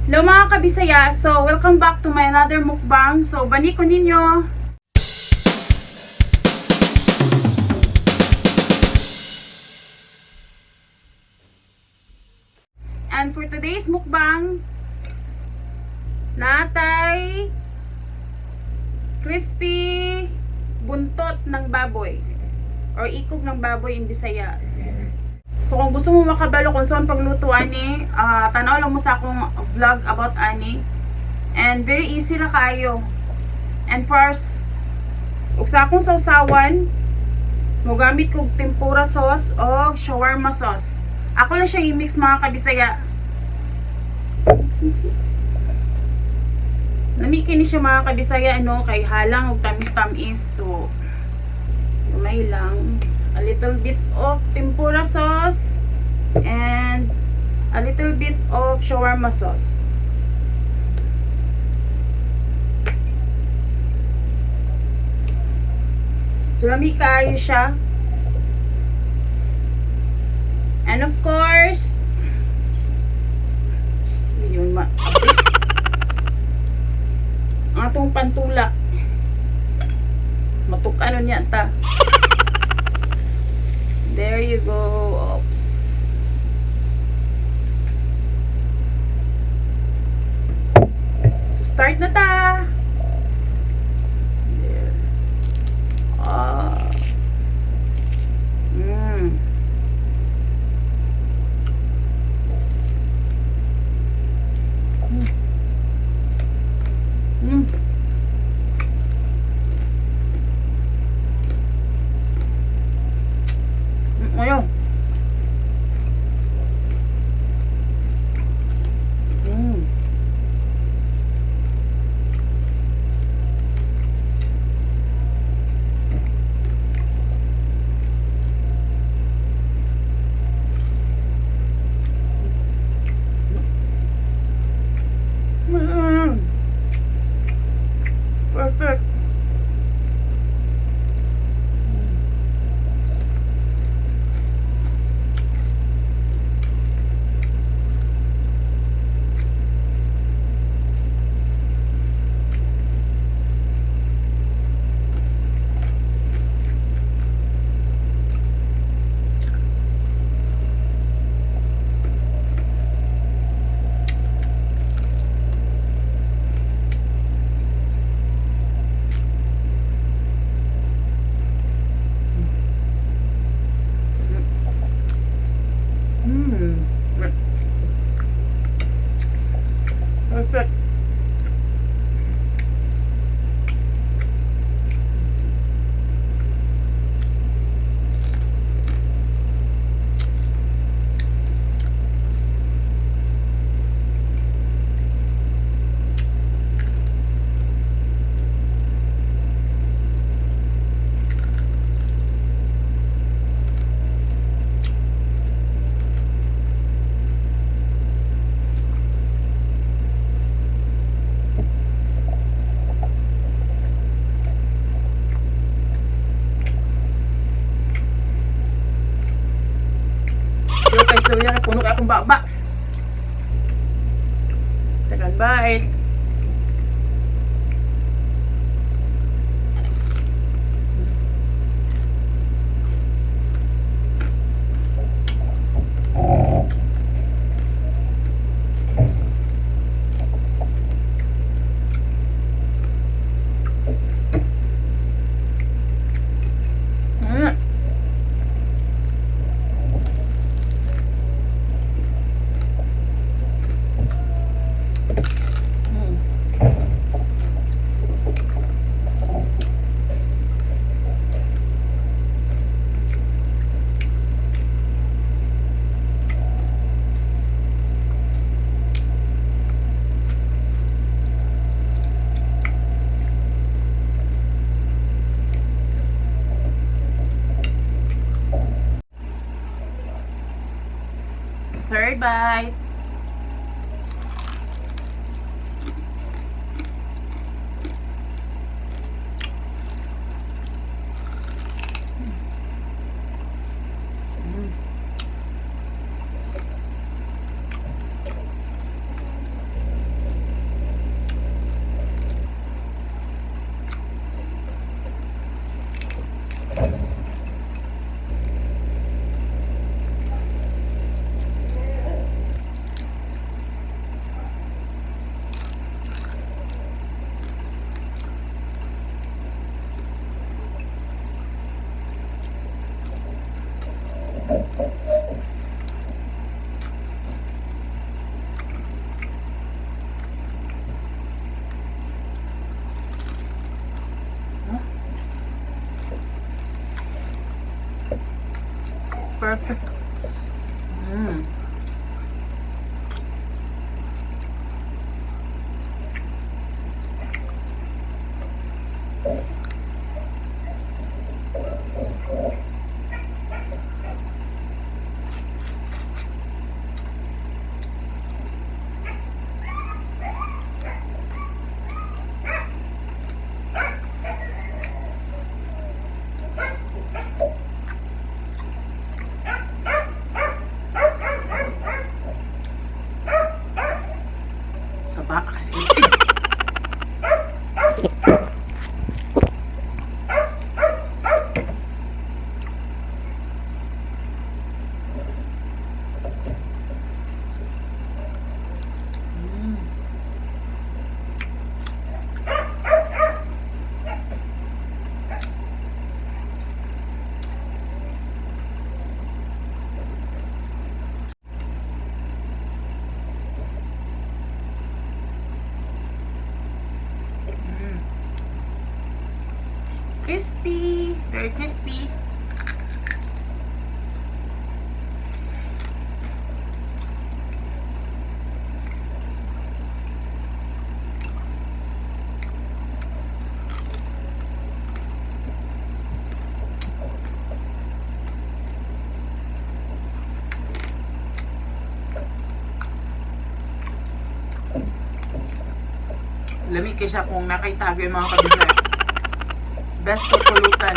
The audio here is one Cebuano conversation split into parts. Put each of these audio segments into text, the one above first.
Hello, mga kabisaya! So, welcome back to my another mukbang. So, bani ko ninyo. And for today's mukbang, natay crispy buntot ng baboy or ikog ng baboy in Bisaya. So kung gusto mo makabalo kung saan pagluto ani, tanaw lang mo sa akong vlog about ani. And very easy ra kaayo. And first, ug sa akong sausawan, mogamit kog tempura sauce o shawarma sauce. Ako lang siya i-mix, mga kabisaya. Mix, mix, mix. Lami kini siya, mga kabisaya, ano, kay halang og tamis-tamis. So, gamay lang. A little bit of tempura sauce and a little bit of shawarma sauce. So, lami kaayo siya. And of course, yun ma ang atong pantulak. Matuk-ano niya ta. There you go. Oops. So, start na ta. There. Ah. Ayaw. Perfect. Perfect. Pero kay Surya, kay puno kay akong baba. Second bite. Third bite. Perfect. Saba kasi. Crispy! Very crispy. Lami kay siya kung nakitago yung mga kabisaya. Best for pulutan.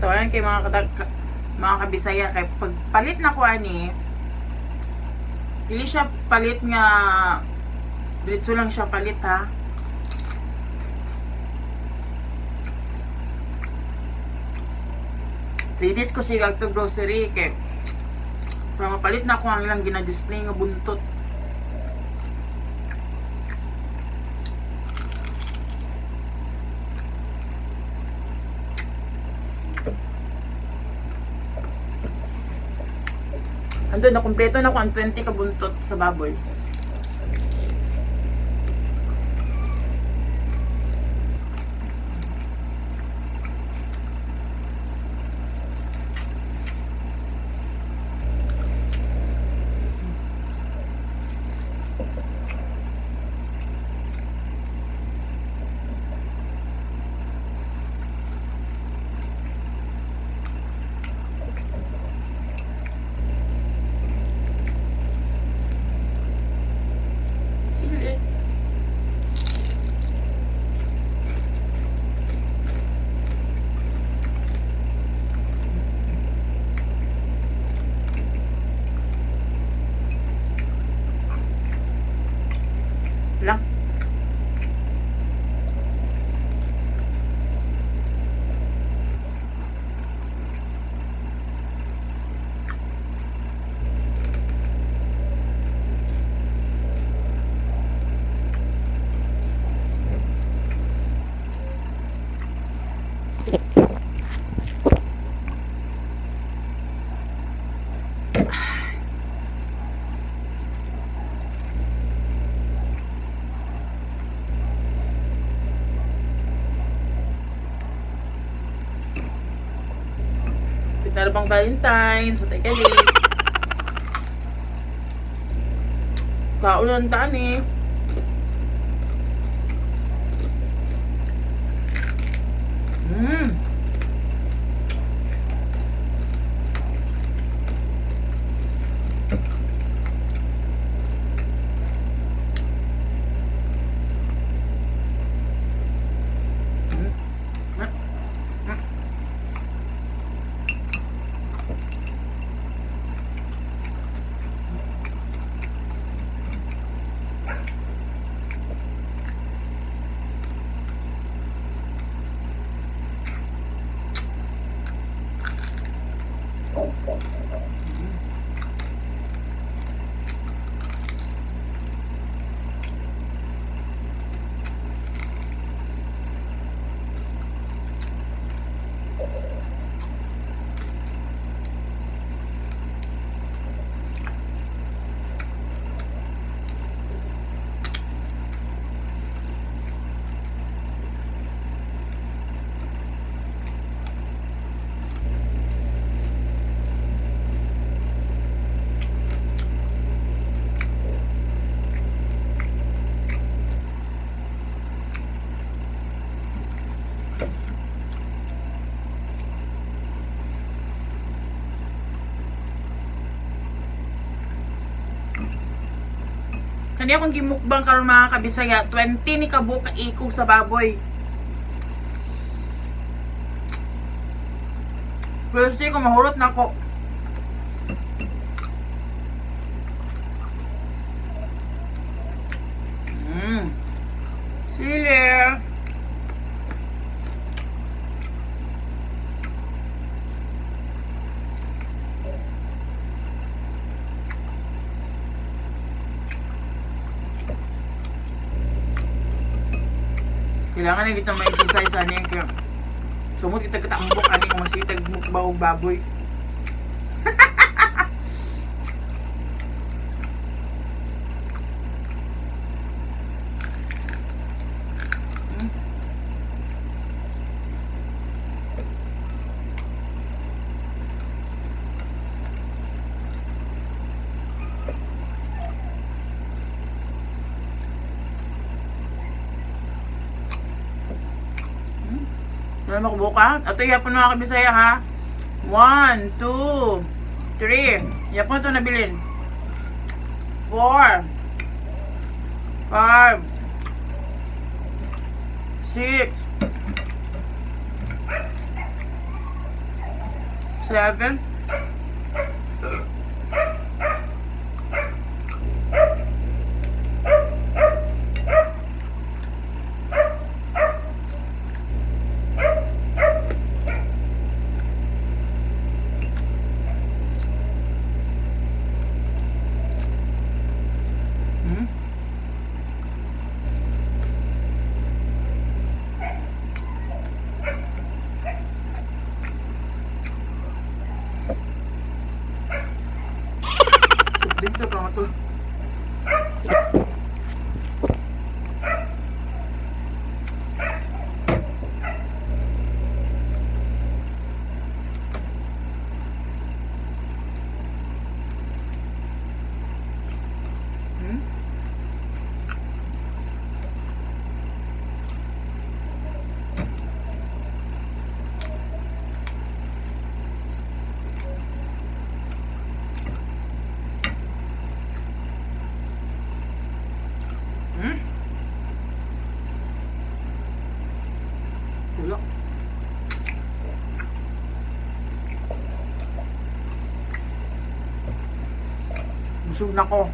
Tawanan kay mga mga kabisaya kay pagpalit na ko ani, dili siya palit nga diretso lang siya palit ha. 3 days ko siya to grocery kay para mapalit na ako ang ilang gina-display nga buntot. Andun, na kumpleto na ko ang 20 ka buntot sa baboy. Sili. Lang. Pitara bang Valentine's? Patay ka din. Kaulan taan eh. Kani akong gimukbang karon, mga kabisaya, 20 ni kabuok ka ikog sa baboy. Pero sige, kung mahurot na ako. Sili. Kailangan na kita ma-exercise ani kaya sumot kita katambok ani kung masitag mukbaw og baboy. Wala makubuka. Ato yapon, mga kabisaya, ha. One, two, three. Yapon ito nabilin. Four. Five. Six. Seven. Dito pa to. Wala. Busog na ko.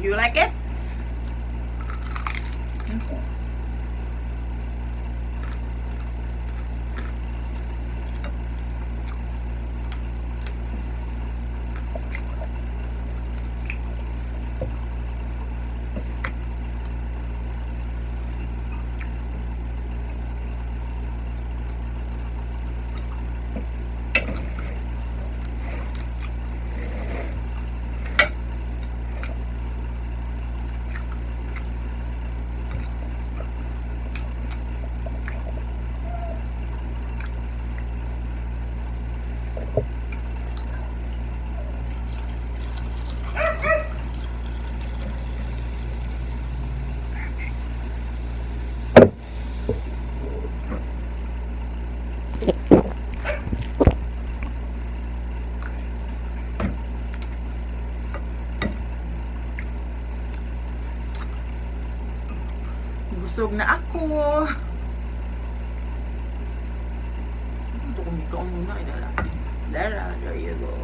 You like it? Busog na ako. Ito kung ikaw muna, ay dala. Dala, there you go.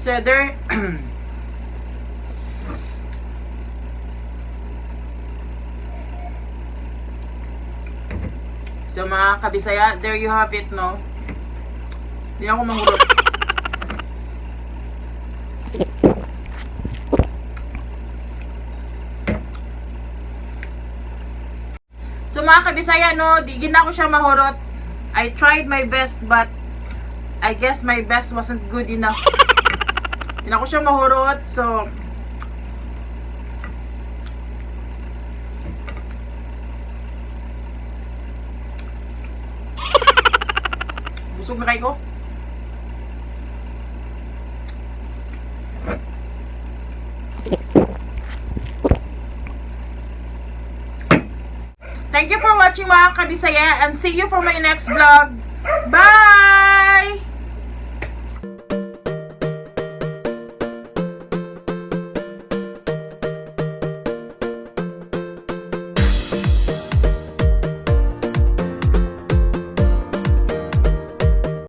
So there. So mga kabisaya, there you have it, no? Hindi ako manghurot. So mga kabisaya, no, di gina ko siya mahurot. I tried my best, but I guess my best wasn't good enough. Hindi na ko siya mahurot, so busog na kayo ko. Thank you for watching, mga kabisaya, and see you for my next vlog. Bye!